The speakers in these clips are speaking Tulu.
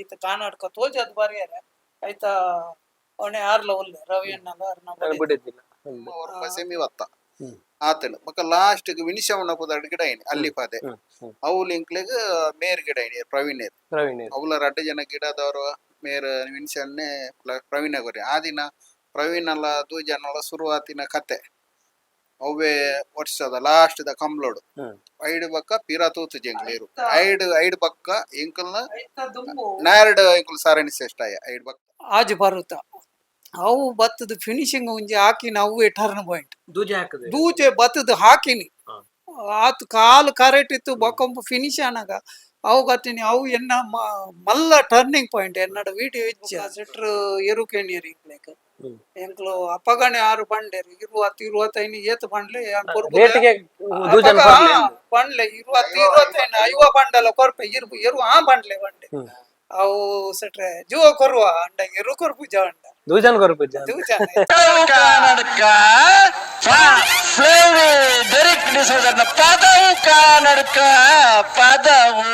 ಈತ ಕರ್ನಾಟಕ ತೋಜದ್ ಬರ್ಯಾರ ಐತ ಅವನೇ ಆರ್ಲ ಒಲ್ಲೆ ರವಿ ಅಣ್ಣಲ ಅರ್ನ ಬೊಡೆದಿ. ಬಿಡಿದ್ದಿಲ್ಲ. ಒರ್ಂಬ ಸೆಮಿ ವತ್ತ ಆತನು ಬೊಕ ಲಾಸ್ಟ್ ಗ್ ವಿನಿಶವನ ಪುದರ್ಡ್ ಗಿಡ ಐನಿ ಅಲ್ಲಿ ಪಾದೆ. ಹ್ಮ್, ಹ್ಮ್. ಅವು ಲಿಂಕ್ಲೆಗ್ ಮೇರ್ ಗಿಡ ಐನಿ ಪ್ರವೀಣ್ ಪ್ರವೀಣ್. ಅವ್ಲ ರಡ್ಡ್ ಜನ ಗಿಡದವರು ಮೇರ್ ವಿನ್ಸನ್ನೇ ಪ್ರವೀಣ ಗೊರಿ ಆ ದಿನ ಪ್ರವೀಣಲ ದೂಜನಲ ಶುರುವಾತಿನ ಕತೆ ಅವ್ವೇ ವರ್ಷದ ಲಾಸ್ಟ್ ದ ಕಂಬ್ಲೋಡು. ಐಡ್ ಬಕ್ಕ ಪಿರ ತೂತು ಜಂಗ್ಲೇರು ಐಡ್ ಐಡ್ ಬಕ್ಕ ಎಂಕಲ್ನ ಐತ ದುಂಬು ನಾಯರ್ಡ್ ಎಂಕುಲ್ ಸಾರಣಿ ಶ್ರೇಷ್ಠ ಐಡ್ ಬಕ್ಕ. ಆಜಿ ಬರುತ್ತ ಅವು ಬತ್ತದ ಫಿನಿಶಿಂಗ್ ಒಂಜಿ ಹಾಕಿನ ಅವೇ ಟರ್ನ್ ಪಾಯಿಂಟ್. ದೂಜೆ ಹಾಕುದು. ದೂಜೆ ಬತ್ತದ ಹಾಕಿನಿ. ಆತ್ ಕಾಲು ಕರೆಕ್ಟ್ ಇತ್ತು ಬೊಕೊಂಬ ಫಿನಿಶ್ ಆನಾಗ ಅವು ಕತ್ತಿನಿ ಅವು ಎನ್ನ ಮಲ್ಲ ಟರ್ನಿಂಗ್ ಪಾಯಿಂಟ್ ಎನ್ನಡ ವಿಡಿಯೋ ಇಚ್ಚ ಸೆಟ್ರ್ ಎರು ಕೇಣಿಯರ್ ಇಂಕ್ಲೇಕ್. ಎಂಕ್ಲು ಅಪ್ಪಗಣೆ ಆರು ಬಂಡೇರು ಇರುವತ್ತು ಇರುವತ್ತೈನು ಏತ್ ಬಂಡ್ಲೆ ಯಾನ್ ಕೊರ್ಪುದೆ. ರೇಟ್ಗೆ ದೂಜನ್ ಅಪಗ ಕೊರ್ಲೆ. ಬಂಡ್ಲೆ ಇರುವತ್ತು ಇರುವತ್ತೈನು ಐವ ಬಂಡಲ ಕೊರ್ಪೆ ಇರು ಎರು ಆ ಬಂಡ್ಲೆ ಬಂಡೆ. ಅವು ಸೆಟ್ರೆ ಜುವ ಕೊರುವ ಅಂಡ ಎರು ಕೊರ್ಪು ಜ ಅಂಡ. ದೂಜನ್ ಕೊರ್ಪುಜ. ದೂಜನ. ಕನ್ನಡಕ ಡೆರಿಕ್ ಡಿಸೋಜರ್ನ ಪದವು ಕನ್ನಡಕ ಪದವು.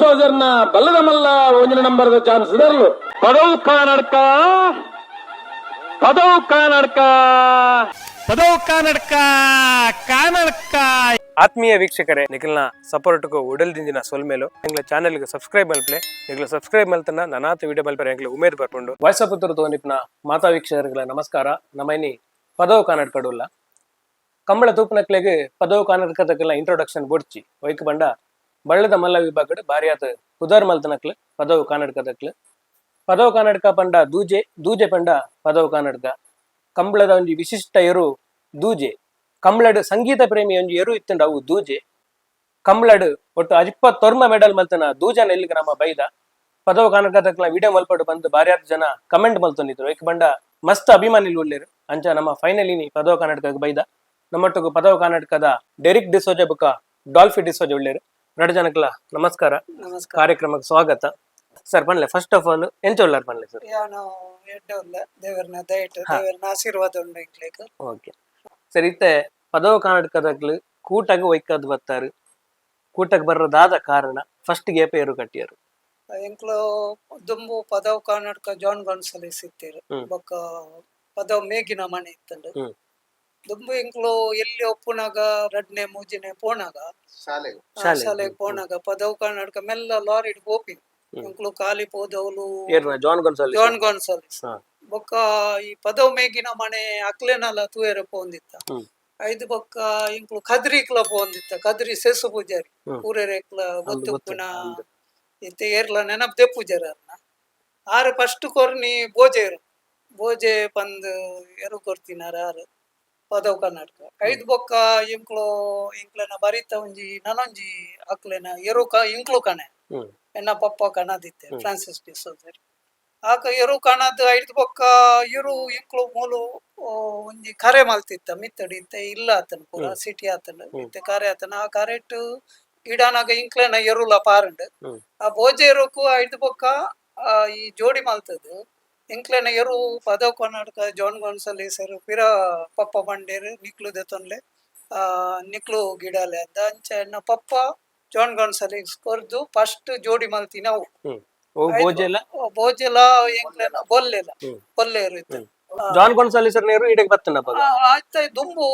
ಸೋಜರ್ನ ಬಲ್ಲದ ಮಲ್ಲ ಒಂಜಿನ ನಂಬರ್ ಚಾನ್ಸ್ ಇದರಲು ಪದವು ಕನ್ನಡಕ ಪದವು ಕನ್ನಡಕ ಪದವು ಕನ್ನಡಕ ಕನ್ನಡಕ. ಆತ್ಮೀಯ ವೀಕ್ಷಕರೇ, ನಿಖಲ್ನ ಸಪೋರ್ಟ್ಗೂ ಉಡಲ್ ದಿಂಜಿನ ಸೊಲ್ಮೇಲು. ಎಂಗ್ಲ ಚಾನೆಲ್ಗೆ ಸಬ್ಸ್ಕ್ರೈಬ್ ಮಲ್ಪ್ಲೆ. ನಿಗ್ಲ ಸಬ್ಸ್ಕ್ರೈಬ್ ಮಲ್ತನ ನನಾತ ವಿಡಿಯೋ ಮಲ್ಪರೆ ಎಂಗ್ಲ ಉಮೇದ್ ಬರ್ಪುಂಡು. ವಾಯ್ಸ್ ಪುತ್ತೂರು ತೋನಿಪ್ನ ಮಾತಾ ವೀಕ್ಷಕರುಗಳ ನಮಸ್ಕಾರ. ನಮೈನಿ ಪದವು ಕನ್ನಡಕಡುಲ್ಲ ಕಂಬಳ ತೂಪನಕ್ಲೆಗ್ ಪದವು ಕನ್ನಡಕದಕ್ಕೆಲ್ಲ ಇಂಟ್ರೊಡಕ್ಷನ್ ಬೊಡ್ಚಿ ಒಯ್ಕ್ ಬಂಡ ಬಳ್ಳದ ಮಲ್ಲ ವಿಭಾಗಡ್ ಬಾರಿಯಾದ ಪುದರ್ ಮಲ್ತನಕ್ಲು ಪದವು ಕನ್ನಡಕದಕ್ಲು. ಪದವು ಕನ್ನಡಕ ಪಂಡ ದೂಜೆ, ದೂಜೆ ಪಂಡ ಪದವು ಕನ್ನಡಕ. ಕಂಬಳದ ಒಂಜಿ ವಿಶಿಷ್ಟ ಎರು ದೂಜೆ. ಕಂಬಳಡ್ ಸಂಗೀತ ಪ್ರೇಮಿ ಒಂಜಿ ಎರು ಇತ್ತಂಡ ಅವು ದೂಜೆ. ಕಂಬಳಡ್ ಒಟ್ಟು 29 ಮೆಡಲ್ ಮಲ್ತನ ದೂಜನ ಎಲ್ಲಿಗೆ ನಮ್ಮ ಬೈದ ಪದವು ಕನಕದಕ್ಲ ವಿಡಿಯೋ ಮಲ್ಪಡು ಬಂದು ಬಾರ್ಯಾತ್ ಜನ ಕಮೆಂಟ್ ಮಲ್ತೊಂದಿದ್ರು. ಏಕ್ ಬಂಡ ಮಸ್ತ್ ಅಭಿಮಾನಿಲು ಉಲ್ಲೇರು. ಅಂಚ ನಮ್ಮ ಫೈನಲ್ ಇನಿ ಪದವು ಕರ್ನಾಟಕ ಬೈದ. ನಮ್ಮೊಟ್ಟುಗು ಪದವು ಕರ್ನಾಟಕದ ಡೆರಿಕ್ ಡಿಸೋಜ ಬುಕ್ಕ ಡಾಲ್ಫಿ ಡಿಸೋಜ ಉಳ್ಳೇರು. ಎರಡು ಜನಕ್ಲ ನಮಸ್ಕಾರ. ನಮಸ್ಕಾರ. ಕಾರ್ಯಕ್ರಮಕ್ಕೆ ಸ್ವಾಗತ ಸರ್. ಪನ್ಲೆ, first of all ಎಂಚ ಉಳ್ಳಾರ್ ಪನ್ಲೆ ಸರ್? ಯಾನು ಎಡ್ಡೆ ಉಲ್ಲ, ದೇವರನ ದಯಟ್ ದೇವರನ ಆಶೀರ್ವಾದ ಉಂಡು ಎಂಕ್ಲೆಗ್. ಓಕೆ ಸರ್, ಇತ್ತೆ ಪದವು ಕರ್ನಾಟಕದಕ್ಲು ಕೂಟಗ್ ಒಯ್ಕದ್ ಬತ್ತಾರು. ಕೂಟಗ್ ಬರ್ರದಾದ ಕಾರಣ? ಫಸ್ಟ್ ಗೇಪ ಏರು ಕಟ್ಟಿಯರು? ಎಂಕ್ಲು ದುಂಬು ಪದವು ಕರ್ನಾಟಕ ಜಾನ್ ಗಾನ್ಸಲಿಸ್ ಇತ್ತೀರು. ಬೊಕ್ಕ ಪದವು ಮೇಗಿನ ಮನೆ ಇತ್ತಂಡು. ದುಂಬು ಎಂಕ್ಲು ಎಲ್ಲಿ ಒಪ್ಪುನಾಗ ರಡ್ನೆ ಮೂಜಿನೆ ಪೋನಾಗ ಶಾಲೆಗೆ. ಶಾಲೆಗ್. ಶಾಲೆಗೆ ಪೋನಾಗ ಪದವು ಕರ್ನಾಟಕ ಮೆಲ್ಲ ಲಾರಿಡ್ ಪೋಪಿನಿ ಎಂಕ್ಲು ಖಾಲಿ ಪೋದವ್ಲು. ಏರ್ನ ಜಾನ್ ಗೊಂಸಾಲಿಸ್? ಜಾನ್ ಗಾನ್ಸಲಿಸ್. ಬೊಕ್ಕ ಈ ಪದವು ಮೇಗಿನ ಮನೆ ಅಕ್ಲೆನಲ ತೂಯರೆ ಪೋಂದಿತ್ತ. ಐದು ಬೊಕ್ಕ ಇಂಕ್ಲು ಕದ್ರಿಕ್ಲ ಪೋಂದಿತ್ತ, ಕದ್ರಿ ಸೆಸು ಪೂಜಾರಿ. ಪೂರೆರೆಕ್ಲ ಗೊತ್ತುಪ್ಪುನ. ಇತ್ತೆ ಏರ್ಲ ನೆನಪು ದೆಪ್ಪುಜಾರ ಅರ್ನ. ಆರು ಫಸ್ಟ್ ಕೊರ್ನಿ ಬೋಜೆರು ಬೋಜೆ ಪಂದ್ ಎರು ಕೊರ್ತಿನಾರ ಆರು ಪದವು ಕರ್ನಾಟಕ. ಐದು ಬೊಕ್ಕ ಇಂಕ್ಲು ಇಂಕ್ಲೆನ ಬರಿತ ಒಂಜಿ ನನೊಂಜಿ ಅಕ್ಲೆನ ಎರು ಕ ಇಂಕ್ಲು ಕಣೆ. ಎನ್ನ ಪಪ್ಪ ಕಣದಿತ್ತೆ ಫ್ರಾನ್ಸಿಸ್ ಡಿಸೋಜರ್ ಆಕ ಎರು ಕಣದ್. ಐದು ಬೊಕ್ಕ ಎರು ಇಂಕ್ಲು ಮೂಲು ಒಂಜಿ ಕರೆ ಮಲ್ತಿತ್ತ ಮಿತ್ತಡಿ. ಇತ್ತೆ ಇಲ್ಲ ಆತನ ಪೂರ ಸಿಟಿ ಆತನ. ಇತ್ತೆ ಕರೆ ಆತನ ಆ ಕರೆಟ್ ಗಿಡನಾಗ ಇಂಕ್ಲೆನ ಎರುಲ ಪಾರಂಡ್. ಆ ಬೋಜೆ ಎರುಕು ಐದು ಬೊಕ್ಕ ಈ ಜೋಡಿ ಮಲ್ತದ್ದು ಇಂಕ್ಲೆನ ಎರು ಪದವು ಕರ್ನಾಟಕ ಜಾನ್ ಗೋನ್ಸಲೇಸರು ಪಿರ ಪಪ್ಪ ಬಂಡೇರು ನಿಕ್ಲು ದೆತೊನ್ಲೆ ನಿಕ್ಲು ಗಿಡಲೆ ಅಂತ. ಅಂಚ ಎನ್ನ ಪಪ್ಪ ಜಾನ್ ಗೋನ್ಸಲೇಸ್ ಕೊರ್ದು ಫಸ್ಟ್ ಜೋಡಿ ಮಲ್ತಿನ ಅವು. ಓ ಬೋಜೆಲ? ಬೋಜೆಲ ಎಂಕ್ಲೆನ ಬೊಲ್ಲೆಲ ಬೊಲ್ಲೆರು ಇತ್ತು. ಜಾನ್ ಗೊಂಸಾಲಿಸ್ ನೇರು ಇಡೆಗ್ ಬತ್ತನ ಅಪಗ? ಆಯ್ತ, ದುಂಬು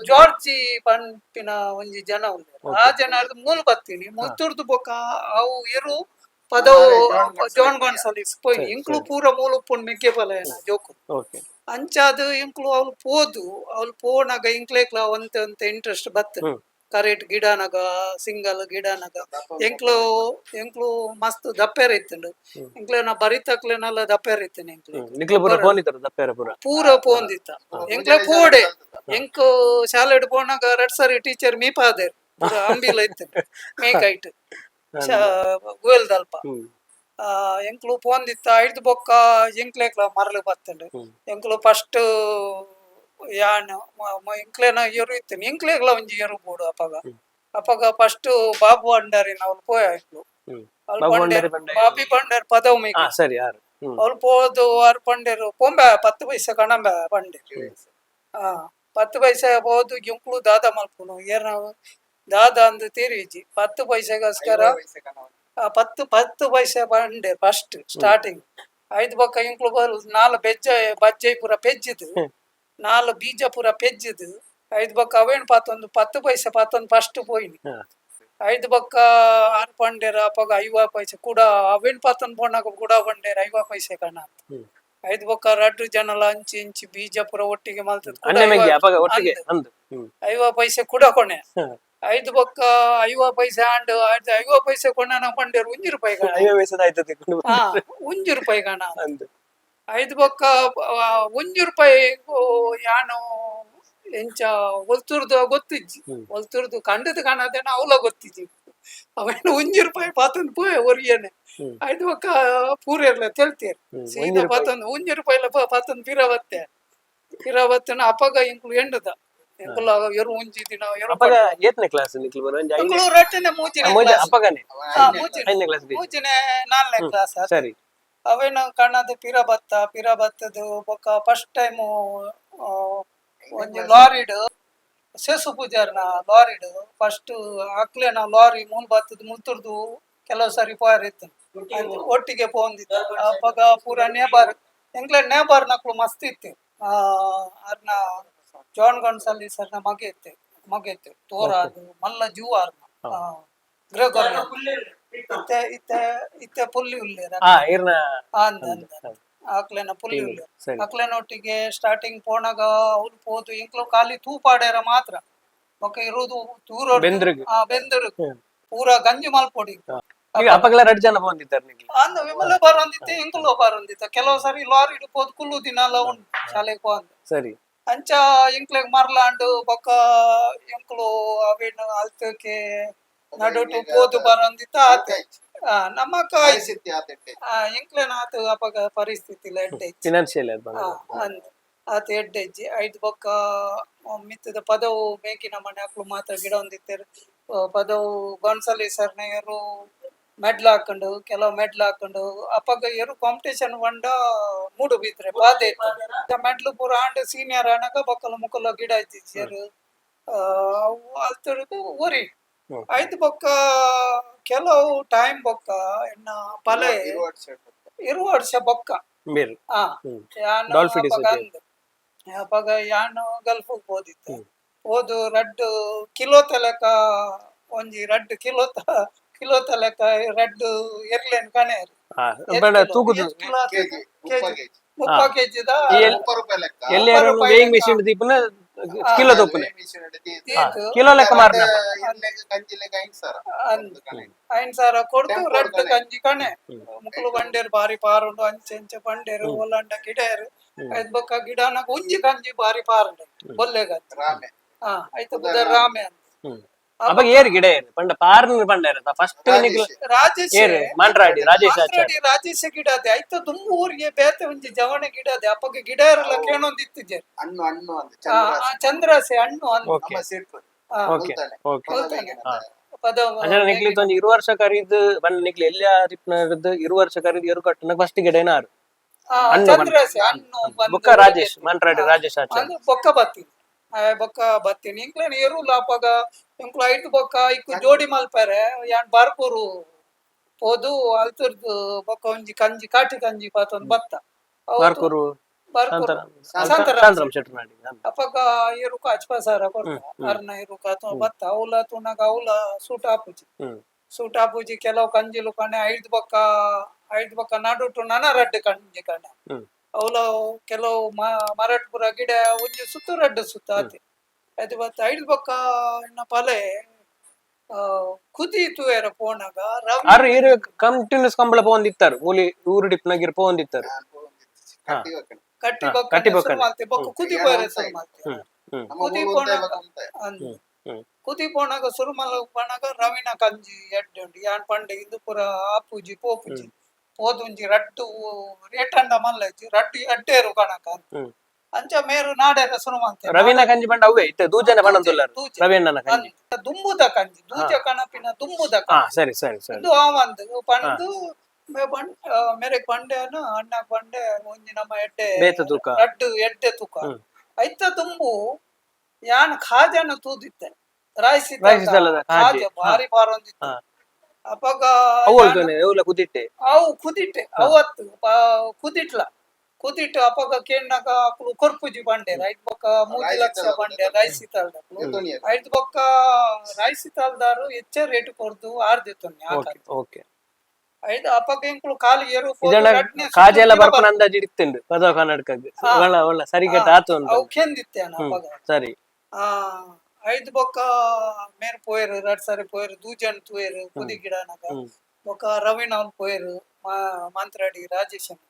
ಜಾರ್ಜಿ ಪನ್ಪಿನ ಒಂಜಿ ಜನ ಉಲ್ಲೆರ್. ಆ ಜನ ಮೂಲು ಬತ್ತೀನಿ ಮುತ್ತುರ್ದು ಬೊಕ್ಕ ಅವು ಎರು ಪದವು ಜಾನ್ ಗೋನ್ಸಲಿಸ್ ಪೋಯಿ ಇಂಕ್ಲು ಪೂರ ಮೂಲು ಉಪ್ಪುಂಡು ಮೆಗ್ಗೆ ಪಲಯನ ಜೋಕು. ಅಂಚಾದ್ ಇಂಕ್ಲು ಅವ್ಲು ಪೋದು ಅವ್ಲು ಪೋನಾಗ ಇಂಕ್ಲೇಕ್ಲ ಒಂತೆ ಒಂತೆ ಇಂಟ್ರೆಸ್ಟ್ ಬತ್ತು. ಕರೆಕ್ಟ್ ಗಿಡನಾಗ ಸಿಂಗಲ್ ಗಿಡನಾಗ ಎಂಕ್ಲು ಎಂಕ್ಲು ಮಸ್ತ್ ದಪ್ಪೇರ ಇತ್ತುಂಡು. ಎಂಕ್ಲೆನ ಬರಿತಕ್ಲೆನೆಲ್ಲ ದಪ್ಪೇರ ಇತ್ತೇನೆ ಎಂಕ್ಲು. ನಿಕ್ಲು ಪೂರ ಫೋನ್ ಇತ್ತರ ದಪ್ಪೇರ ಪೂರ? ಪೂರ ಪೋಂದಿತ್ತ ಎಂಕ್ಲೆ ಪೋಡೆ. ಎಂಕ್ ಶಾಲೆಡ್ ಪೋನಾಗ ರಡ್ ಸರಿ ಟೀಚರ್ ಮೀಪಾದೇರ್ ಪೂರ ಅಂಬಿಲ ಇತ್ತು ಮೇಕೈಟ್ ಗುವೆಲ್ದಲ್ಪ. ಎಂಕ್ಲು ಪೋಂದಿತ್ತ. ಐದು ಬೊಕ್ಕ ಎಂಕ್ಲೇಕ್ಲ ಮರಳು ಬತ್ತಂಡು. ಎಂಕ್ಲು ಫಸ್ಟ್ ಯಾನ್ ಎಂಕ್ಲೆನ ಎರು ಇತ್ತು ಎಂಕ್ಲೇಕ್ಲ ಒಂಜಿ ಎರು ಬೋಡು ಅಪಗ. ಅಪಗ ಫಸ್ಟ್ ಬಾಬು ಅಂಡಾರಿನ ಅವ್ಲು ಪೋಯ ಎಂಕ್ಲು. ಅವ್ಲು ಬಾಬು ಬಂಡೇರ್ ಭಂಡಾರಿ ಪಂಡ? ಬಾಬಿ ಬಂಡಾರ್ ಪದವು ಮೇಕ್. ಸರಿ ಯಾರು ಅವ್ರು ಪೋದು ಆರ್ ಪಂಡೇರು ಪೊಂಬೆ 10 ಪೈಸೆ ಕಣಂಬೆ ಪಂಡೇರು. ಆ 10 ಪೈಸೆ ಪೋದು ಎಂಕ್ಲು ದಾದ ಮಲ್ಪುನು ಏರ್ನ ದಾದ ಅಂದ್ ತೀರಿಜಿ 10 ಪೈಸೆಗೋಸ್ಕರ. ಆ 10 10 ಪೈಸೆ ಪಂಡೆ ಫಸ್ಟ್ ಸ್ಟಾರ್ಟಿಂಗ್. ಐದು ಬೊಕ್ಕ ಇಂಕ್ಲು ಬರು ನಾಲ್ ಬೆಜ್ಜ ಬಜ್ಜೈ ಪೂರ ಪೆಜ್ಜಿದು, ನಾಲ್ ಬೀಜ ಪೂರ ಪೆಜ್ಜಿದು. ಐದು ಬೊಕ್ಕ ಅವೇನ್ ಪಾತೊಂದು 10 ಪೈಸೆ ಪಾತೊಂದು ಫಸ್ಟ್ ಪೋಯಿನಿ. ಐದು ಬೊಕ್ಕ ಆರ್ ಪಂಡೇರ ಅಪಗ 50 ಪೈಸೆ ಕೂಡ ಅವೇನ್ ಪಾತೊಂದು ಪೋನಾಗ ಕೂಡ ಪಂಡೇರ 50 ಪೈಸೆ ಕಣ ಅಂತ. ಐದು ಬೊಕ್ಕ ರಡ್ಡು ಜನಲ ಅಂಚಿ ಇಂಚಿ ಬೀಜ ಪೂರ ಒಟ್ಟಿಗೆ ಮಲ್ತದ್ ಕೂಡ ಅಣ್ಣೆ ಮೆಗ್ಗಿ 50 ಅಪಗ ಒಟ್ಟಿಗೆ ಅಂದ್. ಅಂದು. 50 ಪೈಸೆ ಕೂಡ ಕೊನೆ. ಐದು ಬೊಕ್ಕ 50 ಪೈಸೆ ಆಂಡ್ 50 ಪೈಸೆ ಕೊಣ್ಣನ ಪಂಡೇರು 1 ರೂಪಾಯಿ ಕಣ. 50 ಪೈಸೆದ ಆಯ್ತದೆ ತಿಕ್ಕೊಂಡು. ಹಾ, 1 ರೂಪಾಯಿ ಕಣ. ಅಂದು. ಐದು ಬೊಕ್ಕ 1 ರೂಪಾಯಿ ಯಾನು ಎಂಚ ಒಲ್ತುರ್ದು ಗೊತ್ತಿಜ್ಜಿ. ಒಲ್ತುರ್ದು ಕಂಡದ ಕಾಣದೇನ ಅವಲ ಗೊತ್ತಿಜ್ಜಿ. ಅವೇನು 1 ರೂಪಾಯಿ ಪಾತಂದು ಪೋಯೆ ಒರಿಯನೆ. ಐದು ಬೊಕ್ಕ ಪೂರೆರ್ಲ ತೆಲ್ತೇರ್ ಸೀದಾ 1 ರೂಪಾಯಿ. ಪಾತಂದು 1 ರೂಪಾಯಿಲ ಪಾತಂದು ಪಿರ ಬತ್ತೆ ಪಿರ ಬತ್ತನ. ಅಪಗ ಇಂಕ್ಲು ಎಂಡದ ಎಂಕುಲ ಎರು ಒಂಜಿ ದಿನ ಎರು. ಅಪಗ ಏತ್ನೇ ಕ್ಲಾಸ್ ನಿಕ್ಲು ಬರೋ ಒಂಜಿ ಐದನೇ ಎಂಕುಲು ರಟ್ಟನೆ ಮೂಜಿನೆ ಮೂಜೆ class. ಅಪಗನೆ ಹಾ, ಮೂಜಿನೆ. ಐದನೇ ಕ್ಲಾಸ್. ಮೂಜಿನೆ ನಾಲ್ನೇ ಕ್ಲಾಸ್. ಸರಿ. ಅವೇನ ಕಣ್ಣದ ಪಿರ ಬತ್ತ ಪಿರ ಬತ್ತದು. ಬೊಕ್ಕ ಫಸ್ಟ್ ಟೈಮು ಒಂಜಿ ಲಾರಿಡ್ ಸೇಸು ಪೂಜಾರ್ನ ಲಾರಿಡ್ ಫಸ್ಟ್ ಅಕ್ಲೆನ ಲಾರಿ ಮೂಲ್ ಬತ್ತದ ಮುಲ್ತುರ್ದು ಕೆಲವು ಸಾರಿ ಪೋಯರ್ ಇತ್ತು ಒಟ್ಟಿಗೆ ಪೋಂದಿತ್ತು. ಅಪಗ ಪೂರ ನೇಬರ್ ಎಂಕ್ಲೆ ನೇಬರ್ ನಕ್ಲು ಮಸ್ತ್ ಇತ್ತು. ಅರ್ನ ಜಾನ್ ಗೊಂಡ್ಸಲ್ಲಿ ಸರ್ನ ಮಗೆ ಇತ್ತು ಮಗೆ ಇತ್ತು ತೋರ ಅದು ಮಲ್ಲ ಜೂ ಅರ್ನ ಗ್ರೆಗೋರಿ ಇತ್ತೆ ಇತ್ತೆ ಇತ್ತೆ ಪುಲ್ಲಿ ಉಲ್ಲೇರ. ಹಾ, ಇರ್ನ. ಅಂದ್ ಅಂದ್ ಆಕ್ಲೆನ ಪುಲ್ಲಿ ಉಲ್ಲೇರ್. ಅಕ್ಲೆನೊಟ್ಟಿಗೆ ಸ್ಟಾರ್ಟಿಂಗ್ ಪೋನಾಗ ಅವ್ಲು ಪೋದು ಇಂಕ್ಲು ಖಾಲಿ ತೂಪಾಡೇರ ಮಾತ್ರ. ಬೊಕ ಇರುದು ದೂರ ಬೆಂದ್ರಿಗ್. ಆ ಬೆಂದರು ಪೂರ ಗಂಜಿ ಮಲ್ಪೊಡಿ. ಈಗ ಅಪಗಲ ರಡ್ ಜನ ಬಂದಿದ್ದಾರೆ ನಿಕ್ಲು. ಅಂದ್ ವಿಮಲ ಬರೊಂದಿತ್ತೆ ಇಂಕ್ಲು ಬರೊಂದಿತ್ತ. ಕೆಲವು ಸಾರಿ ಲಾರಿ ಪೋದು ಕುಲ್ಲು ದಿನ ಎಲ್ಲ ಉಂಟು ಶಾಲೆಗೆ ಪೋಂದು. ಅಂಚ ಇಂಕ್ಲೆಗ್ ಮರ್ಲಾಂಡು. ಬೊಕ್ಕ ಇಂಕ್ಲು ಅವೇನು ಅಲ್ತಕ್ಕೆ ನಡುಟು ಪೋದು ಬರೊಂದಿತ್ತ ಆತೆ. ನಮ್ಮ ಅಕ್ಕ ಪರಿಸ್ಥಿತಿ ಆತೆಟ್ಟೆ. ಇಂಕ್ಲೆನ ಆತು ಅಪಗ ಪರಿಸ್ಥಿತಿ ಎಡ್ಡೆ ಇಜ್ಜಿ. ಫಿನಾನ್ಷಿಯಲ್ ಅದು ಬಂದ. ಅಂದ್ ಆತ ಎಡ್ಡೆ ಇಜ್ಜಿ. ಐದು ಬೊಕ್ಕ ಮಿತ್ತದ ಪದವು ಮೇಕಿನ ಮನೆ ಅಕ್ಲು ಮಾತ್ರ ಗಿಡ ಒಂದಿತ್ತೇರು. ಪದವು ಗೊಂಡ್ಸಲಿ ಸರ್ನ ಎರು ಮೆಡ್ಲ್ ಹಾಕೊಂಡು ಕೆಲವು ಮೆಡ್ಲ್ ಹಾಕೊಂಡು. ಅಪಗ ಎರು ಕಾಂಪಿಟೇಷನ್ ಬಂಡ ಮೂಡು ಬಿದ್ರೆ ಬಾಧೆ ಇತ್ತು. ಮೆಡ್ಲು ಪೂರ ಆಂಡ್ ಸೀನಿಯರ್ ಆನಗ ಬೊಕ್ಕಲ ಮುಕ್ಕಲ ಗಿಡ ಇದ್ದಿಜ್ಜೆರು ಅವು ಅಲ್ತುರ್ದು ಒರಿ. ಐದು ಬೊಕ್ಕ ಕೆಲವು ಟೈಮ್ ಬೊಕ್ಕ ಎನ್ನ ಪಲೆ ಇರುವ ವರ್ಷ ಬೊಕ್ಕ ಬೇರೆ ಆ ಯಾನ್ ಡಾಲ್ಫಿನ್ ಅಪಗ ಡಿಸೋಜೆ. ಅಂದ್. ಅಪಗ ಯಾನ್ ಗಲ್ಫ್ ಪೋದಿತ್ತೆ. ಪೋದು ರಡ್ಡ್ ಕಿಲೋತ ಲೆಕ್ಕ ಒಂಜಿ ರಡ್ಡ್ ಕಿಲೋತ ಕಿಲೋತ ಲೆಕ್ಕ ರಡ್ಡ್ ಎರ್ಲೆನ್ ಕಣೇರ್. ಹಾ, ಬೇಡ ತೂಕುದು. ಎಷ್ಟ್ ಕಿಲೋ ಆತದೆ? ಕೆಜಿ, ಮುಪ್ಪ ಕೆಜಿ. ಕೆಜಿ. 30 ಕೆಜಿದ. 30 ರೂಪಾಯಿ ಲೆಕ್ಕ. ಎಲ್ಲಿ ರೂಪಾಯಿ ವೇಯಿಂಗ್ ಲೆಕ್ಕ. ಮೆಷಿನ್ ದೀಪನ ಕಿಲೋ ತೋಪುನೆ. ಮಿಷನ್ ಹಿಡಿದು ತೀತು. ಕಿಲೋ ಲೆಕ್ಕ ಮಾರ್ನ. ಇರ್ಲೆಗ್ ಕಂಜಿಲೆಗ್ 5,000. ಅಂದ್. 5,000 ಕೊಡ್ದು ಟೆಂಪೋ ರಡ್ಡ್ ಕಣೆ. ಕಂಜಿ ಕಣೆ. ಮುಕ್ಲು ಬಂಡೇರು ಬಾರಿ ಪಾರುಂಡು ಅಂಚೆ ಅಂಚೆ ಬಂಡೇರು ಒಲ್ಲಂಡ ಗಿಡೇರು. ಐದ್ ಬೊಕ್ಕ ಗಿಡನ ಒಂಜಿ ಕಂಜಿ ಬಾರಿ ಪಾರುಂಡು ಬೊಲ್ಲೆ ಗಂಜಿ. ರಾಮೆ. ಹಾ, ಐತ ಬುಧರ್ ರಾಮೆ ಅಂತ. ಅಪಗ ಏರ್ ಗಿಡ ಏರು ಪಂಡ ಪಾರ್ನ ಪಂಡ ಫಸ್ಟ್ ನಿಕ್ಲು. ರಾಜೇಶ್. ಏರ್ ಮಾಂಟ್ರಾಡಿ ರಾಜೇಶ್ ಆಚಾರ್. ಮಾಂತ್ರಾಡಿ ರಾಜೇಶ ಗಿಡ ಅದೇ. ಐತ ದುಂಬು ಊರಿಗೆ ಬೇತೆ ಒಂಜಿ ಜವಣ ಗಿಡ ಅದೇ. ಅಪ್ಪಗೆ ಗಿಡ ಇರಲ್ಲ ಕೇಣೊಂದಿತ್ತಿದ್ದೆ. ಹಣ್ಣು ಹಣ್ಣು ಅಂತ ಆ, ಚಂದ್ರ. ಆ ಚಂದ್ರಾಸೆ ಹಣ್ಣು ಅಂದ್. ಓಕೆ. ನಮ್ಮ ಸೀಟ್. ಆ, ಓಕೆ ಓಕೆ. ಮುಲ್ತಾನೆ. ಪದ. ಅಂಚನೆ ನಿಕ್ಲಿ ಒಂಜಿ ಇರು ವರ್ಷ ಕರೀದ್ ಬಣ್ಣ ನಿಕ್ಲಿ ಎಲ್ಲಿ ಆರಿಪ್ನ ಇರು ವರ್ಷ ಕರೀದ್ ಎರು ಕಟ್ಟನ ಫಸ್ಟ್ ಗಿಡ ಏನಾರು ಆ, ಹಣ್ಣು ಚಂದ್ರಾಸೆ ಹಣ್ಣು ಬಂದು ಬುಕ್ಕ ರಾಜೇಶ್ ಮಾಂಟ್ರಾಡಿ ರಾಜೇಶ್ ಆಚಾರ್. ಅಂದ್ ಬೊಕ್ಕ ಬತ್ತೀನಿ ಆ ಬೊಕ್ಕ ಬತ್ತೀನಿ ಇಂಕ್ಲೇನ್ ಎರುಲ್ಲ ಅಪಗ ಇಂಕ್ಲು ಐದು ಬೊಕ್ಕ ಇಕ್ಕು ಜೋಡಿ ಮಲ್ಪೆರೆ ಯಾನ್ ಬಾರ್ಕೂರು ಪೋದು ಅಲ್ತುರ್ದು ಬೊಕ್ಕ ಒಂಜಿ ಕಂಜಿ ಕಾಟಿ ಕಂಜಿ ಪಾತೊಂದು ಬತ್ತ ಅವು ಬಾರ್ಕೂರು. ಬಾರ್ಕೂರು. ಶಾಂತರಾಮ್. ಶಾಂತರಾಮ್. ಶಾಂತರಾಮ್ ಶೆಟ್ಟರ್ನಾಡಿ. ಅಪಗ ಎರುಕ ಅಚ್ಪಸಾರ ಕೊರ್ತ ಅರ್ನ ಎರುಕ ಅಥವಾ ಬತ್ತ ಅವಲ ತುಣಗ ಅವಲ ಸೂಟ ಆಪುಜಿ. ಸೂಟ ಆಪುಜಿ. ಕೆಲವು ಕಂಜಿಲು ಕಣೆ. ಐದು ಬೊಕ್ಕ ಐದು ಬೊಕ್ಕ ನಡುಟು ನನ ರಡ್ಡ್ ಕಂಜಿ ಕಣೆ. ಅವಲ ಕೆಲವು ಮರಟ್ ಪೂರ ಗಿಡ ಒಂಜಿ ಸುತ್ತು ರಡ್ಡು ಸುತ್ತ ಆತೆ. ಅದು ಬತ್ತ ಐದು ಬೊಕ್ಕ ಇನ್ನ ಪಲೆ ಕುದಿ ತೂಯರ ಪೋನಾಗ ರವಿ. ಆರು ಇರು ಕಂಟಿನ್ಯೂಸ್ ಕಂಬಳ ಪೋಂದಿತ್ತಾರೆ ಮೂಲಿ ಊರು ಡಿಪ್ನಾಗಿರ್ ಪೋಂದಿತ್ತಾರೆ. ಕಟ್ಟಿ ಹೋಗ್ತಾನೆ. ಕಟ್ಟಿ ಹಾ, ಬೊಕ್ಕ ಕಟ್ಟಿ ಸುರು ಬೊಕ್ಕನೆ. ಮಲ್ತೆ ಬೊಕ್ಕ ಕುದಿ ಪೋಯರೆ ಸುರು ಮಲ್ತೆ. ಹ್ಮ್ ಹ್ಮ್ ನಮ್ಮ ಕುದಿ ಊರು ಪೋನಾಗ ಉಂತಾಯ ಉಂತಾಯ. ಅಂದ್. ಹ್ಮ್. ಕುದಿ ಪೋನಾಗ ಸುರು ಮಲ್ಲ ಪೋನಾಗ ರವಿನ ಕಂಜಿ ಎಡ್ಡೆ ಉಂಡು. ಯಾನ್ ಪಂಡೆ ಇಂದು ಪೂರ ಆಪುಜಿ ಪೋಪುಜಿ ಪೋದುಂಜಿ ರಡ್ಡು ರೇಟಂಡ ಮಲ್ಲ ಇಜ್ಜಿ ರಡ್ಡು ಎಡ್ಡೇರು ಕಣಕ ಅಂತ. ಅಂಚ ಮೇರು ನಾಡೆರ ಸುರು ಮಲ್ತೆ. ರವಿನ ಕಂಜಿ ಬಂಡ ಅವೇ ಇತ್ತೆ ದೂಜನ ಬಣ್ಣದುಲ್ಲರು. ದೂಜೆ. ರವಿಯಣ್ಣನ ಕಂಜಿ. ಅಂದ್. ದುಂಬುದ ಕಂಜಿ ದೂಜ ಕಣಪಿನ ದುಂಬುದ ಹಾ ಕಂಜಿ. ಸರಿ ಸರಿ ಸರಿ. ಇಂದು ಆವಂದು ಪಂದು. ಮೇ ಪಂಡ್ ಮೇರೆಗ್ ಪಂಡೆನ ಅಣ್ಣ ಪಂಡೆ ಒಂಜಿ ನಮ್ಮ ಎಡ್ಡೆ ಬೇತೆ ತೂಕ. ರಡ್ಡ್ ಎಡ್ಡೆ ತೂಕ. ಐತ ತುಂಬು ಯಾನ್ ಖಾಜಾನ ತೂದಿತ್ತೆ ರಾಯಿಸಿ ರಾಯಿಸಿತಲದ ಖಾಜ ಕಾಜೆ. ಭಾರಿ ಬಾರೊಂದಿತ್ತು. ಅಪಗ ಅವು ಯಾನ್ ಅಲ್ತೋನೆ ಅವುಲ ಕುದಿಟ್ಟೆ. ಅವು ಕುದಿಟ್ಟೆ ಅವತ್ತು ಕುದಿಟ್ಲ ಕುದಿಟ್ಟು ಅಪಗ ಕೇಣ್ಣಗ ಅಕುಲು ಕೊರ್ಪುಜಿ ಬಂಡೇರ್ ಐಟ್ ಬೊಕ್ಕ 3 ಲಕ್ಷ ಬಂಡೇರ್ ರಾಯಿಸಿ ತಾಲ್ದಕ್ಲು. ಐಟ್ ಬೊಕ್ಕ ರಾಯಿಸಿ ತಾಲ್ದಾರು ಹೆಚ್ಚ ರೇಟ್ ಕೊರ್ದು ಆರ್ದಿತ್ತೊನ್ನೆ. Okay okay. ಐದು ಅಪಗ ಎಂಕುಲು ಕಾಲು ಏರು ಇದನ್ನ ಕಾಜೆಲ್ಲ ಬರ್ಪನ ಅಂದಾಜು ಇಡ್ತುಂಡು ಪದವ ಕರ್ನಾಟಕಗ್. ಒಳ್ಳ ಒಳ್ಳ ಸರಿಗಟ್ಟ ಆತು ಅಂತ. ಅವು ಕೆಂದಿತ್ತೆ ಅಪಗ. ಸರಿ. ಆ ಐದು ಬೊಕ್ಕ ಮೇರ್ ಪೋಯರು ರಡ್ ಸಾರಿ ಪೋಯರು ದೂಜನ್ ತೂಯರು ಕುದಿ ಗಿಡನಾಗ. ಬೊಕ್ಕ ರವೀಣ್ ಅವ್ನು ಪೋಯರು ಮಾಂತ್ರಾಡಿ ರಾಜೇಶನ್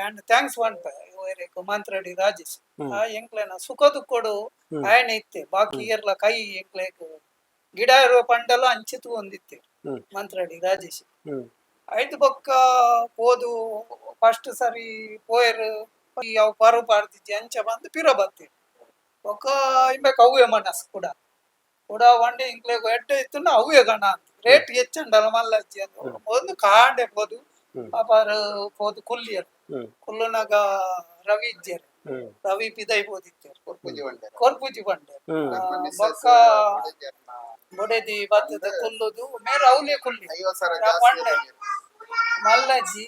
ಅಂಡ್ thanks ಪನ್ಪೆ ಓಯರೆಗ್ ಮಾಂತ್ರಾಡಿ ರಾಜೇಶ್. ಆ ಎಂಕ್ಲೆನ ಸುಖ ದುಃಖಡು ಆಯನ ಇತ್ತೆ ಬಾಕಿ ಇರ್ಲ ಕೈ ಎಂಕ್ಲೆಗ್ ಗಿಡ ಇರುವ ಪಂಡಲ ಅಂಚಿತು ಒಂದಿತ್ತೆ ಮಂತ್ರಾಡಿ ರಾಜೇಶ್. ಐದು ಬೊಕ್ಕ ಪೋದು ಫಸ್ಟ್ ಸರಿ ಪೋಯರು ಅವು ಪರು ಪಾಡ್ದಿಜ್ಜಿ ಅಂಚ ಬಂದು ಪಿರ ಬತ್ತಿ ಬೊಕ್ಕ ಇಂಬೆಕ್ ಅವ್ವೆ ಮನಸ್ ಕೂಡ ಕೂಡ ವಂಡಿ ಇಂಕ್ಲೆಗ್ ಎಡ್ಡೆ ಇತ್ತು ಅವ್ವೆ ಗಣ ಅಂತ ರೇಟ್ ಹೆಚ್ಚಂಡಲ ಮಲ್ಲಜ್ಜಿ ಅಂತ ಒಂದು ಕಾಂಡೆ ಪೋದು ಅಪಾರ ಪೋದು ಕುಲ್ಲಿಯರು. ಕುಲ್ಲುನಾಗ ರವಿ ಇಜ್ಜೆರ್. ರವಿ ಪಿದೈ ಪೋದಿತ್ತೆರ್. ಕೊರ್ಪುಜಿ ಬಂಡೆ. ಕೊರ್ಪುಜಿ ಬಂಡೆ. ಬೊಕ್ಕ ಬೊಡೆದಿ ಬತ್ತದ ಕುಲ್ಲುದು ಮೇರೆ ಅವ್ಲೆ ಕುಲ್ಲಿ 50,000 ಆ ಜಾಸ್ತಿ. ಬಂಡೆ ಮಲ್ಲಜ್ಜಿ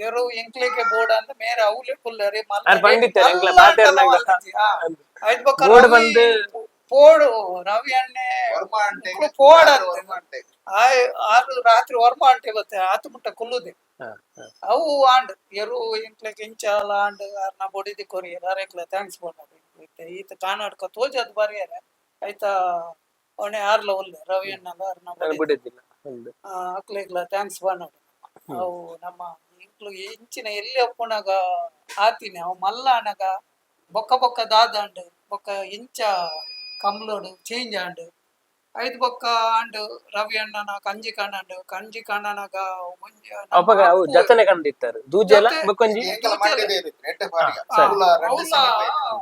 ಎರು ಎಂಕ್ಲೇಕೆ ಬೋರ್ಡ್ ಅಂತ ಮೇರೆ ಅವ್ಲೆ ಕುಲ್ಲರೆ. ಆರ್ ಪಂಡಿತೆರ್ ಎಂಕ್ಲ ಪಾತೆರ್ನಗ. ಐತ್ ಬೊಕ್ಕ ಬೋರ್ಡ್ ರವಿ ಬಂದು ಪೋಡು ರವಿ ಅಣ್ಣೆ ವರ್ಮ ಅಂಟೆ. ಇಂಕ್ಲು ಪೋಡ್ ಅಂತ. ವರ್ಮ ಅಂಟೆ. ಆಯ್ ಆರು ರಾತ್ರಿ ವರ್ಮ ಅಂಟೆ ಬತ್ತೆ ಆತು ಮುಟ್ಟ ಕುಲ್ಲುದೆ. ಅವು ಆಂಡ್ ಎರು ಎಂಕ್ಲೆಗ್ ಇಂಚಾಲ ಆಂಡ್ ಆರ್ನ ಬೊಡಿದಿ ಕೊರಿಯರ್ ಅರೆಕ್ಲ thanks ಬೋಡ. ಈತ ಕರ್ನಾಟಕ ತೋಜದ್ ಬರ್ಯಾರ ಐತ ಅವನೇ ಆರ್ಲ ಒಲ್ಲೆ ರವಿ ಅಣ್ಣಲ ಆರ್ನ ಬೊಡೆದಿ. ಬಿಡಿದ್ದಿಲ್ಲ ಹೌದು. ಅಕ್ಲೆಗ್ಲ thanks ಬಾನೋಡು. ಅವು ನಮ್ಮ ಇಂಕ್ಲು ಇಂಚಿನ ಎಲ್ಲಿ ಒಪ್ಪುನಾಗ ಆತಿನಿ ಅವು ಮಲ್ಲ ಅನಗ ಬೊಕ್ಕ ಬೊಕ್ಕ ದಾದಾಂಡ್ ಬೊಕ್ಕ ಇಂಚ ಕಮ್ಲೋಡು ಚೇಂಜ್ ಆಂಡ್ ಐದು ಬೊಕ್ಕ ಆಂಡ್ ರವಿ ಅಣ್ಣನ ಕಂಜಿ ಕಾಣಂಡ್ ಕಂಜಿ ಕಾಣನಾಗ ಒಂಜಿ ನಮ್ಮ ಅಪಗ ಅವು ಅಪ್ಪು ಜತನೆ ಕಂಡಿತ್ತಾರೆ ದೂಜೆಲ ಜೊತೆ- ಬೊಕ್ಕೊಂಜಿ ಎಂಕಲ ಮಂಡ್ಯದ ಇರುತ್ತೆ ಎಡ್ಡೆ ಬಾರಿಗ. ಆ, ಅವುಲ ರಡ್ಡ್ ಅವ್ಲ, ಸೆಮಿ ಬೈತು.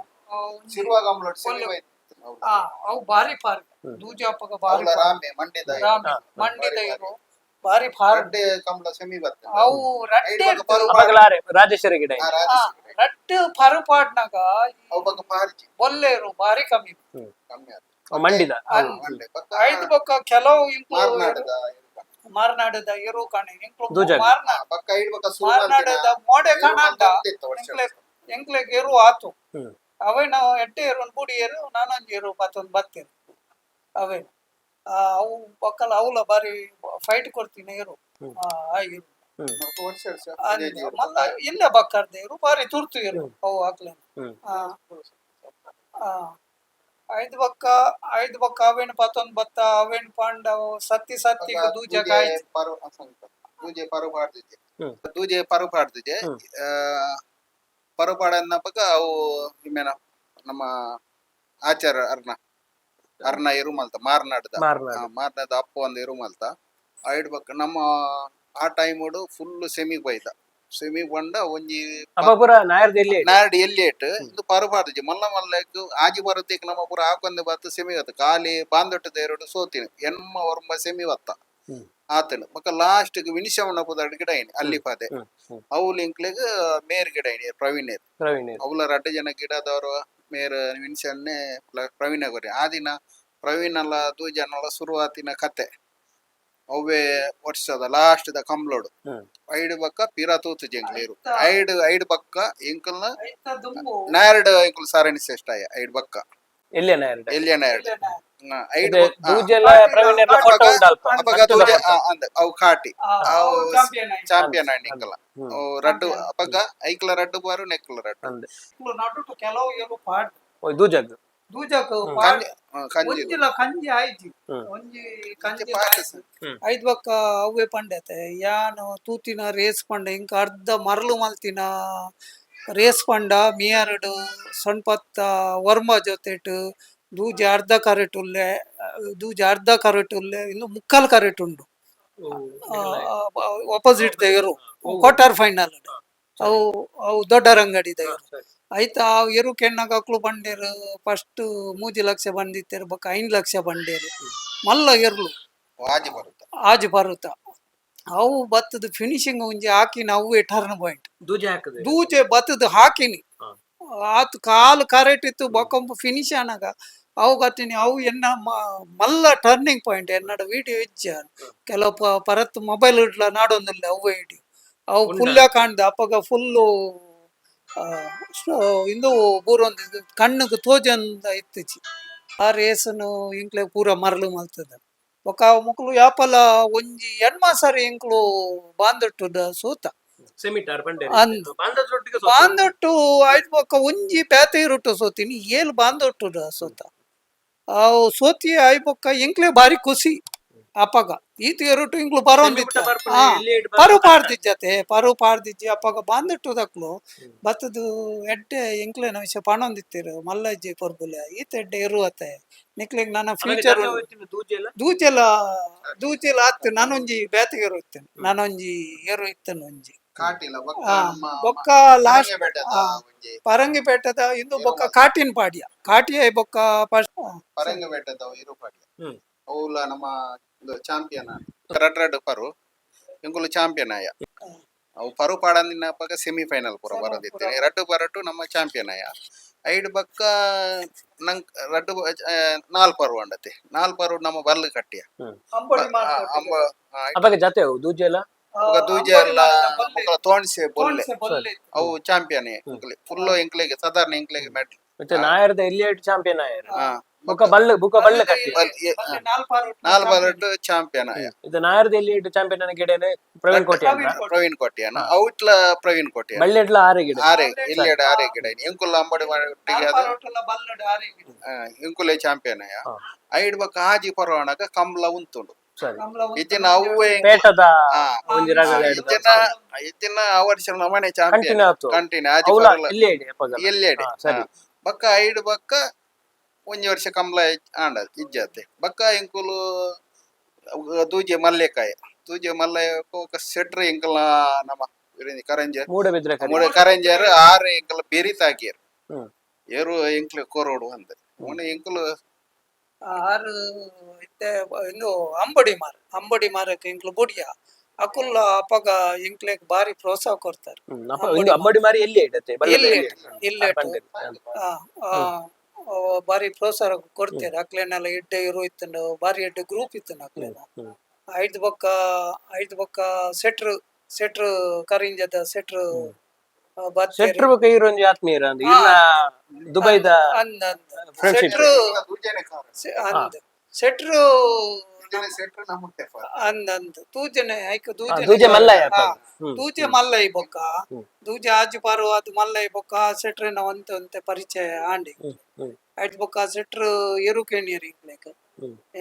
ಒಂಜಿ ಶಿರ್ವ ಗಂಬ್ಲೋಡ್ ಸೆಮಿ ಒಲ್ಲೆ. ಬೈತು ಅವುಲ. ಆ, ಅವು ಬಾರಿ ಪಾರ್ಕ್ ದೂಜಾಪಗ ಬಾರಿ ಅವುಲ ರಾಮೆ ಮಂಡ್ಯದ ಇರು. ರಾಮೆ ಮಂಡಿದ ಇರು ಬಾರಿ ಫಾರ್ಮ್. ರಡ್ಡ್ ಕಂಬ್ಲ ಸೆಮಿ ಬರ್ತದೆ. ಅವು ರಡ್ಡೆ ಐದು ಬೊಕ್ಕ ಪರು ಅಪಗಲಾರೆ ರಾಜೇಶ್ವರಿ ಗಿಡ. ಆ, ರಾಜೇಶ್ ಗಿಡ. ರಡ್ಡು ಪರುಪಾಡ್ನಾಗ ಅವು ಬೊಕ್ಕ ಪಾರ್ಜಿ ಬೊಲ್ಲೇರು ಬಾರಿ ಕಮ್ಮಿ. ಕಮ್ಮಿ ಆತು. ಮಂಡಿದ. ಮಂಡ್ಯ ಬೊಕ್ಕ ಐದು ಬೊಕ್ಕ ಕೆಲವು ಇಂಕ್ಲು ಮಾರ್ನಾಡದ ಇರು. ಮಾರ್ನಾಡದ ಇರು ಕಾಣೆ ಇಂಕ್ಲು ದೂಜಾಗ. ಮಾರ್ನಾಡ್ ಬೊಕ್ಕ ಐದು ಬೊಕ್ಕ ಸುರು ಮಾರ್ನಾಡದ ಮೋಡೆ ಕಾಣಂಡ ಇತ್ತು ವರ್ಷ. ಎಂಕ್ಲೆ ಎಂಕ್ಲೆಗ್ ಎರು ಆತು. ಅವೇ ನಾವು ಎಡ್ಡೆ ಎರು ಬುಡಿ ಎರು ನಾನೊಂದು ಎರು ಪತ್ತೊಂದು ಬತ್ತೇರು ಅವೇ. ಅವು ಬೊಕ್ಕಲ ಅವಲ ಬಾರಿ ಫೈಟ್ ಕೊಡ್ತೀನಿ ಎರು ಆ ಎರು. ವರ್ಷ ವರ್ಷ ಅಂದ್ ಮಲ್ಲ ಇಲ್ಲ ಬಕ್ಕರ್ದ ಎರು ಬಾರಿ ತುರ್ತು ಎರು ಅವು ಹಾಕ್ಲೇನು. ಆ ಐದು ಬೊಕ್ಕ ಐದು ಬೊಕ್ಕ ಅವೇನು ಪತ್ತೊಂದು ಬತ್ತ ಅವೇನು ಪಾಂಡ ಅವು ಸತ್ತಿ ಸತ್ತಿ ದೂಜ ಕಾಯಿ ಪರು ದೂಜೆ ಪರು ಪಾಡ್ದಿದ್ದೆ. ದೂಜೆ ಪರು ಪಾಡ್ದಿದ್ದೆ. ಪರು ಪಾಡನ್ನಪಗ ಅವು ಇಮೇನ ನಮ್ಮ ಆಚಾರ ಅರ್ನ ಅರ್ನ ಎರು ಮಲ್ತ ಮಾರ್ನಾಡ್ದ. ಮಾರ್ನಾಡ್. ಮಾರ್ನಾಡ್ದ ಅಪ್ಪ ಒಂದು ಎರು ಮಲ್ತ ಐಡ್ ಬೊಕ್ಕ ನಮ್ಮ ಆ ಟೈಮ್ ಫುಲ್ ಸೆಮಿಗ್ ಬೈದ ಸೆಮಿಗ್ ಬಂಡ ಒಂಜಿ ಅಪ ಪೂರ ನಾಯರ್ದ ಎಲ್ಲಿ ನಾರಡಿ ಎಲ್ಲಿ ಏಟ್ ಇದು ಪರು ಪಾಡ್ದಿಜ್ಜಿ ಮಲ್ಲ ಮಲ್ಲಕ್ಕೆ ಆಜಿ ಬರುತ್ತೇಕ್ ನಮ್ಮ ಪೂರ ಹಾಕೊಂದು ಬತ್ತು ಸೆಮಿ ಬತ್ತ ಖಾಲಿ ಬಾಂದೊಟ್ಟದ ಎರಡು ಸೋತಿನಿ ಎನ್ಮ ಒರ್ಮ ಸೆಮಿ ಬತ್ತ ಆತನು ಬೊಕ್ಕ ಲಾಸ್ಟ್ ವಿನಿಶವನ ಪುದರ್ ಗಿಡ ಐನಿ ಅಲ್ಲಿ ಪಾದೆ ಅವು ಲಿಂಕ್ಲೆಗ್ ಮೇರ್ ಗಿಡ ಐನಿ ಪ್ರವೀಣ್. ಪ್ರವೀಣ್. ಅವಲ ರಡ್ಡು ಜನ ಗಿಡದವರು ಮೇರ್ ವಿನ್ಸನ್ನೇ ಪ್ರವೀಣ ಗೊರಿ ಆ ದಿನ ಪ್ರವೀಣ್ ಅಲ್ಲ ದೂಜನಲ್ಲ ಶುರುವಾತಿನ ಕತೆ ಅವ್ವೇ ವರ್ಷದ ಲಾಸ್ಟ್ ದ ಕಂಬ್ಲೋಡು. ಐಡು ಬಕ್ಕ ಪಿರ ತೂತು ಜಂಗ್ಲೇರು ಐಡು ಐಡು ಬಕ್ಕ ಎಂಕಲ್ನ ಐತ ದುಂಬು ನಾಯರ್ಡ್ ಎಂಕುಲ್ ಸಾರಣಿ ಶ್ರೇಷ್ಠ ಐಡು ಬಕ್ಕ. ಎಲ್ಲಿಯ ನಾಯರ್ಡ? ಎಲ್ಲಿಯ ನಾಯರ್ಡ್ ಐಡು. ದೂಜೆಲ್ಲ ಪ್ರವೀಣ್ ಫೋಟೋ ಉಂಟು ಅಲ್ಪ. ಅಪಗ ದೂಜ ಅಂದ ಅವು ಕಾಟಿ ಅವು ಚಾಂಪಿಯನ್ ಆಯ್ತು. ಚಾಂಪಿಯನ್ ಆಂಡ್ ಇಂಕಲ ಅವು ರಡ್ಡು ಅಪಗ ಐಕ್ಲ ರಡ್ಡು ಬಾರು ನೆಕ್ಲ ರಡ್ಡು. ಅಂದೆ. ಇಂಕ್ಲು ನಡುಟು ಕೆಲವು ಎರು ಪಾಡ್ ಓಯ್ ದೂಜಗ್ ದೂಜಕ್ ಪಾಡ್. ಕಂಜಿ. ಒಂಜಿಲ ಕಂಜಿ ಆಯ್ಜಿ ಒಂಜಿ ಕಂಜಿ ಪಾಡ್. ಐದ್ ಬೊಕ್ಕ ಅವ್ವೆ ಪಂಡತೆ ಯಾನು ತೂತಿನ ರೇಸ್ ಪಂಡ ಇಂಕ ಅರ್ಧ ಮರಳು ಮಲ್ತಿನ ರೇಸ್ ಪಂಡ ಮಿಯರಡು ಸೊನ್ಪತ್ತ ವರ್ಮ ಜೊತೆಟ್ ದೂಜಿ ಅರ್ಧ ಕರೆಟ್ ಉಲ್ಲೆ ದೂಜಿ ಅರ್ಧ ಕರೆಟ್ ಉಲ್ಲೆ ಇನ್ನು ಮುಕ್ಕಾಲು ಕರೆಟ್ ಉಂಡು ಆಪೋಸಿಟ್ ದೆಗರು ಕ್ವಾರ್ಟರ್ ಫೈನಲ್ ಅವು ಅವು ದೊಡ್ಡ ರಂಗಡಿ ದೆಗರು ಆಯ್ತಾ. ಆ ಎರು ಕೆಣ್ಣಗ ಅಕ್ಲು ಬಂಡೇರು ಫಸ್ಟ್ 3 ಲಕ್ಷ ಬಂದಿತ್ತೇರು ಬೊಕ್ಕ 5 ಲಕ್ಷ ಬಂಡೇರು ಮಲ್ಲ ಎರ್ಲು. ವಾಜಿ ಬರುತ್ತೆ. ಆಜಿ ಬರುತ್ತ ಅವು ಬತ್ತದ ಫಿನಿಶಿಂಗ್ ಒಂಜಿ ಹಾಕಿನ ಅವೇ ಟರ್ನ್ ಪಾಯಿಂಟ್. ದೂಜೆ ಹಾಕುದು. ದೂಜೆ ಬತ್ತದ ಹಾಕಿನಿ. ಆತ್ ಕಾಲು ಕರೆಕ್ಟ್ ಇತ್ತು. ಬೊಕೊಂಬ ಫಿನಿಶ್ ಆನಾಗ ಅವು ಗತ್ತಿನಿ. ಅವು ಎನ್ನ ಮಲ್ಲ ಟರ್ನಿಂಗ್ ಪಾಯಿಂಟ್. ಎನ್ನಡ ವಿಡಿಯೋ ಇಜ್ಜ. ಕೆಲವು ಪರತ್ ಮೊಬೈಲ್ ಇಡ್ಲ ನಾಡೊಂದಿಲ್ಲ. ಅವು ವಿಡಿಯೋ ಅವು ಫುಲ್ ಕಾಣ್ದ. ಅಪ್ಪಗ ಫುಲ್ಲು ಇಂದು ಬೂರೊಂದು ಕಣ್ಣುಗ್ ತೋಜಂದ ಇತ್ತಿಜಿ. ಆ ರೇಸನು ಇಂಕ್ಲೆ ಪೂರ ಮರಳು ಮಲ್ತದ. ಬೊಕ ಮೊಕುಲು ಯಾಪಲ ಒಂಜಿ ಎಣ್ಮ ಸರಿ ಇಂಕ್ಲು ಬಾಂದೊಟ್ಟುದ ಸೂತ. ಸೆಮಿಟಾರ್ ಪಂಡೆ. ಅಂದ್. ಬಾಂಧದೊಟ್ಟಿಗೆ. ಬಾಂದೊಟ್ಟು ಆಯ್ತು. ಬೊಕ್ಕ ಒಂಜಿ ಪೇತೆ ಇರುಟ್ಟು ಸೋತಿನಿ, ಏಲ್ ಬಾಂದೊಟ್ಟು ಸೋತ. ಅವು ಸೋತಿ ಆಯ್ ಬೊಕ್ಕ ಎಂಕ್ಲೆ ಬಾರಿ ಖುಷಿ. ಅಪ್ಪಗ ಈತ ಎರುಟು ಇಂಕ್ಲು ಬರೋಂದಿತ್ತ. ಹಾ, ಪರು ಪಾಡ್ದಿಜ್ಜತೆ, ಪರು ಪಾಡ್ದಿಜ್ಜಿ. ಅಪ್ಪಗ ಬಾಂದೊಟ್ಟುದಕ್ಲು ಬತ್ತದು ಎಡ್ಡೆ ಎಂಕ್ಲೆನ ವಿಷಯ ಪಣೊಂದಿತ್ತಿರು. ಮಲ್ಲಜ್ಜಿ ಪರ್ಬುಲೆ ಈತ ಎಡ್ಡೆ ಇರುವತ್ತೆ ನಿಕ್ಲೆಗ್ ನನ್ನ ಫ್ಯೂಚರ್. ದೂಜೆಲ್ಲ. ದೂಜೆಲ, ದೂಜೆಲ ಆತ್. ನಾನೊಂಜಿ ಬೇತೆಗೆ ಎರು ಇತ್ತೇನೆ, ನಾನೊಂಜಿ ಎರು ಇತ್ತೇನೆ ಒಂಜಿ. ಕಾಟಿಲ ಬೊಕ್ಕ ನಮ್ಮ ಬೊಕ್ಕ ಲಾಸ್ಟ್ ಪರಂಗಿಪೇಟೆದ ಒಂಜಿ. ಪರಂಗಿಪೇಟೆದ ಇಂದು ಬೊಕ್ಕ ಕಾಟಿನ ಪಾಡಿಯ ಕಾಟಿಯ ಬೊಕ್ಕ ಪರಂಗಿಪೇಟೆದ ಇರುಪಾಡಿಯ. ಅವುಲ ನಮ್ಮ ಚಾಂಪಿಯನ್ ರಡ್ ರಡ್ ಪರು ಎಂಕುಲು ಚಾಂಪಿಯನ್ ಆಯ. ಅವು ಪರು ಪಾಡಂದಿನ ಪಗ ಸೆಮಿಫೈನಲ್ ಪೂರ ಬರೋದಿತ್ತೇನೆ. ರಡ್ಡು ಪರಟು ನಮ್ಮ ಚಾಂಪಿಯನ್ ಆಯ. ಐಡ್ ಬಕ್ಕ ನಂಗ್ ರಡ್ಡು ನಾಲ್ ಪರು ಅಂಡತೆ. ನಾಲ್ ಪರು ನಮ್ಮ ಬಲ್ಲು ಕಟ್ಟಿಯ. ಅಂಬಡಿ. ಅಂಬ. ಅವಾಗ ಜಾತೆ ಅವು ದೂಜೆಲ್ಲ. ಬೊಕ್ಕ ದೂಜೆ ಎಲ್ಲ ಬೊಕ್ಕ ತೋಣ್ಸೆ ಬೊಲ್ಲೆ ಅವು ಚಾಂಪಿಯನ್ ಫುಲ್ ಎಂಕ್ಲೆಗೆ ಸಾಧಾರಣ ಎಂಕ್ಲೆಗೆ ಮೆಡಲ್. ಮತ್ತೆ ನಾಯರ್ದ ಎಲ್ಲಿ ಚಾಂಪಿಯನ್ ಆಯರ್. ಹಾ. ಬೊಕ್ಕ ಬಲ್ಲು ಬುಕ್ಕ ಬಲ್ಲು ಕಟ್ಟಿ. ನಾಲ್ ಪರಟು ಚಾಂಪಿಯನ್ ಆಯ. ಇದು ನಾಯರ್ದ ಎಲ್ಲಿ ಚಾಂಪಿಯನ್ ಅನ್ನ ಗಿಡನೆ ಪ್ರವೀಣ್ ಕೋಟೆ ಅಂತ. ಪ್ರವೀಣ್ ಕೋಟ್ಯಾನ ಔಟ್ಲ ಪ್ರವೀಣ್ ಕೋಟ್ಯಾನ. ಬಳ್ಳೆಡ್ಲ ಆರೆ ಗಿಡ. ಆರೆ ಎಲ್ಲಿಯಡ ಆರೆ ಗಿಡ. ಎಂಕುಲ ಅಂಬಡಿ ಒಟ್ಟಿಗೆ ಅದು ಎಂಕುಲೆ ಚಾಂಪಿಯನ್ ಆಯ. ಐಡ್ ಬೊಕ್ಕ ಆಜಿ ಪರವಾನಗ ಕಂಬ್ಲ ಉಂತುಂಡು. ಸರಿ. ಇತ್ತಿನ ಅವ್ವೇ ಪೇಟದ ಹಾ. ಒಂಜಿ ರಗಳೆ. ಇತ್ತಿನ ಇತ್ತಿನ ಆ ವರ್ಷ ನಮ್ಮನೆ ಚಾಂಪಿಯನ್. ಕಂಟಿನ್ಯೂ ಆತು. ಕಂಟಿನ್ಯೂ ಆಜಿ ಅವಲ ಪರ್ವಲ. ಇಲ್ಲೇ ಇಡಿ ಅಪ್ಪಗ. ಎಲ್ಲೆಡೆ. ಸರಿ. ಬೊಕ್ಕ ಐಡ್ ಬೊಕ್ಕ ಒಂಜಿ ವರ್ಷ ಕಂಬ್ಲ ಆಂಡ ಇಜ್ಜಾತೆ. ಬೊಕ್ಕ ಎಂಕುಲು ದೂಜೆ ಮಲ್ಲೆಕಾಯ ದೂಜೆ ಮಲ್ಲೆ ಸೆಟ್ರ್ ಎಂಕಲ್ನ ನಮ್ಮ ಕರಂಜೆ. ಮೂಡಬಿದ್ರೆ ಕರಿ. ಮೂಡೆ ಕರಂಜಾರು ಆರು ಎಂಕಲ್ ಬೆರಿ ತಾಕಿಯರು. ಏರು ಎಂಕ್ಲೆ ಕೊರೋಡು ಅಂದ ಅವನು ಎಂಕುಲು. ಆರು ಇತ್ತೆ ಇಂದು ಅಂಬಡಿ ಮಾರ, ಅಂಬಡಿ ಮಾರಕ್ಕೆ ಎಂಕ್ಲು ಬುಡಿಯ. ಅಕುಲ್ಲ ಅಪ್ಪಗ ಎಂಕ್ಲೆಗ್ ಬಾರಿ ಪ್ರೋತ್ಸಾಹ ಕೊಡ್ತಾರೆ. ಅಪ್ಪ ಇಂದು ಅಂಬಡಿ ಮಾರಿ ಎಲ್ಲಿ ಇಡತ್ತೆ? ಇಲ್ಲಿ ಇಲ್ಲಿ ಆ, ಆ, ಆ, ಬಾರಿ ಪ್ರೋತ್ಸಾಹ ಕೊಡ್ತಾರೆ. ಅಕ್ಲೆನೆಲ್ಲ ಎಡ್ಡೆ ಇರು ಇತ್ತಂಡು. ಬಾರಿ ಎಡ್ಡೆ ಗ್ರೂಪ್ ಇತ್ತಂಡು ಅಕ್ಲೆನ. ಐದು ಬೊಕ್ಕ ಐದು ಬೊಕ್ಕ ಸೆಟ್ರು ಸೆಟ್ರು ಕರಿಂಜದ ಸೆಟ್ರು ಬತ್ತೇರು. ಸೆಟ್ರ್ ಬೊಕ್ಕ ಈರೊಂಜಿ ಆತ್ಮೀಯರ ಅಂದ್ ಇರ್ನ ದುಬೈದ ಅಂದ್ ಅಂದ್. Friendship. ಸೆಟ್ರು ದೂಜೆನೆ ಕಾರ. ಅಂದ್ ಸೆಟ್ರು. ದೂಜೆನೆ ಸೆಟ್ರು ನಮ್ಮುಟ್ಟೆ ಫಾರ್. ಅಂದ್ ಅಂದ್ ತೂಜನೆ ಐಕ್ ದೂಜನೆ. ದೂಜೆ ಮಲ್ಲಯ್ಯ ಅಪ್ಪ. ಹಾ, ದೂಜೆ ಮಲ್ಲೈ ಬೊಕ್ಕ ದೂಜೆ ಆಜು ಪಾರು ಅದು ಮಲ್ಲೈ ಬೊಕ್ಕ ಸೆಟ್ರಿನ ಒಂತೆ ಒಂತೆ ಪರಿಚಯ ಆಂಡಿ. ಐಟ್ ಬೊಕ್ಕ ಸೆಟ್ರು ಎರು ಕೇಣಿಯರ್ ಇಂಕ್ಲೆಗ್.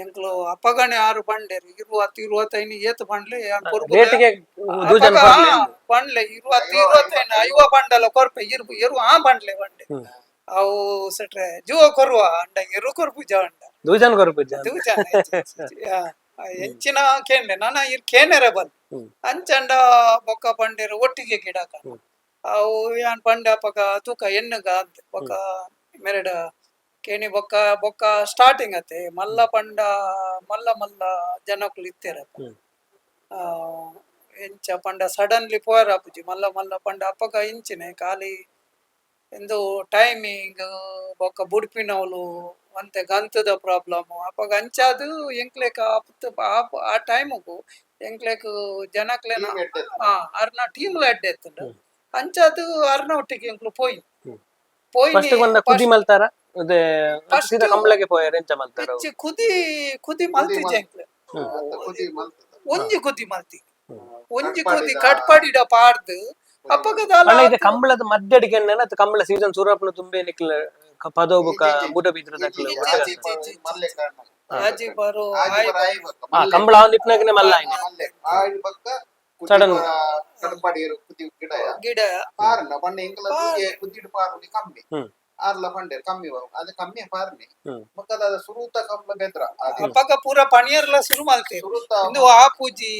ಎಂಕ್ಲು ಅಪ್ಪಗಣೆ ಆರು ಬಂಡೇರು ಇರುವತ್ತು ಇರುವತ್ತೈನು ಏತ್ ಬಂಡ್ಲೆ ಯಾನ್ ಕೊರ್ಪುದೆ. ರೇಟ್ಗೆ ದೂಜನ್ ಅಪಗ ಕೊರ್ಲೆ. ಬಂಡ್ಲೆ ಇರುವತ್ತು ಇರುವತ್ತೈನು ಐವ ಬಂಡಲ ಕೊರ್ಪೆ ಇರು ಎರು ಆ ಬಂಡ್ಲೆ ಬಂಡೆ. ಅವು ಸೆಟ್ರೆ ಜುವ ಕೊರುವ ಅಂಡ ಎರು ಕೊರ್ಪು ಜ ಅಂಡ. ದೂಜನ್ ಕೊರ್ಪುಜ. ದೂಜನ ಹೆಚ್ಚಿನ ಕೇಂಡೆ ನಾನ ಇರ್ ಕೇನೆರೆ ಬಲ್. ಅಂಚಂಡ ಬೊಕ್ಕ ಬಂಡೇರು ಒಟ್ಟಿಗೆ ಗಿಡಕ. ಅವು ಯಾನ್ ಪಂಡೆ ಅಪಗ ತೂಕ ಎನ್ನುಗ ಅಂದ್ ಬೊಕ್ಕ ಮೆರಡ ಕೇಣಿ. ಬೊಕ್ಕ ಬೊಕ್ಕ ಸ್ಟಾರ್ಟಿಂಗ್ ಅತ್ತೆ ಮಲ್ಲ ಪಂಡ ಮಲ್ಲ ಮಲ್ಲ ಜನಕುಲು ಇತ್ತೇರಪ್ಪ. ಆ, ಎಂಚ ಪಂಡ ಸಡನ್ಲಿ ಪೋಯರ್ ಆಪುಜಿ. ಮಲ್ಲ ಮಲ್ಲ ಪಂಡ ಅಪಗ ಇಂಚಿನೆ ಖಾಲಿ ಎಂದು ಟೈಮಿಂಗ್ ಬೊಕ್ಕ ಬುಡ್ಪಿನವ್ಲು ಒಂತೆ ಗಂತದ ಪ್ರಾಬ್ಲಮ್ ಅಪಗ. ಅಂಚಾದ್ ಎಂಕ್ಲೆಕ್ ಆ ಟೈಮುಗು ಎಂಕ್ಲೆಕ್ ಜನಕ್ಲೆನ ಆ ಅರ್ನ ಟೀಮ್ ಎಡ್ಡೆ ಇತ್ತುಂಡು. ಅಂಚಾದ್ ಅರ್ನ ಒಟ್ಟಿಗೆ ಎಂಕ್ಲು ಪೋಯಿ. ಫಸ್ಟ್ ಬಂದ ಪೋಯಿ ಕುದಿ ಮಲ್ತಾರ ಅದೇ First ಸೀದಾ ಕಂಬ್ಳಗೆ ಪೋಯರ್ ಎಂಚ ಮಲ್ತಾರ? ಹೆಚ್ಚು ಕುದಿ ಕುದಿ ಮಲ್ತಿಜ ಎಂಕ್ಲೆ. ಕುದಿ ಮಲ್ತದ. ಒಂಜಿ ಕುದಿ ಮಲ್ತಿ, ಒಂಜಿ ಕುದಿ ಕಟ್ಪಾಡಿಡ ಪಾಡ್ದು ಅಪಗದಾಲ. ಅಣ್ಣ, ಇದು ಕಂಬಳದ ಮಧ್ಯ ಅಡಿಕೆ ಅತ್ತ ಕಂಬಳ ಸೀಸನ್ ಸೂರಪ್ಪನ ತುಂಬೆ ನಿಕ್ಲ ಪದವು ಬೊಕ್ಕ ಬುಡ ಬಿದ್ರದಕ್ಲು? ಮಲ್ಲೆ ಕಾರಣ. ಆಜಿ ಬರು. ಆಜಿ ಬರ ಆಯಿ ಬೊಕ್ಕ ಹಾ, ಕಂಬಳ ಒಂದು ಇಪ್ಪನಾಗನೆ ಮಲ್ಲ ಆಯ್ನೆ. ಮಲ್ಲೆ ಆಯಿ ಬೊಕ್ಕ ಕುದಿ. Sudden. Katpadi ಕುದಿ ಗಿಡ ಗಿಡ. ಪಾರ್ನ ಪಂಡ ಎಂಕಲ ದೂಜೆ ಕುದಿಡ್ ಪಾರುನಿ ಕಮ್ಮಿ. ಆರ್ಲ ಪಂಡೇರ್ ಕಮ್ಮಿ ಬಾವು. ಅದು ಕಮ್ಮಿ ಪಾರ್ನಿ. ಬೊಕ್ಕ ಅದ ಸುರೂತ ಕಂಬ್ಲ ಬೆದ್ರ ಅದು. ಅಪಗ ಪೂರ ಪಣಿಯರ್ಲ ಶುರು ಮಲ್ತೇವೆ. ಸುರೂತ. ಇಂದು ಆ ಪೂಜಿ.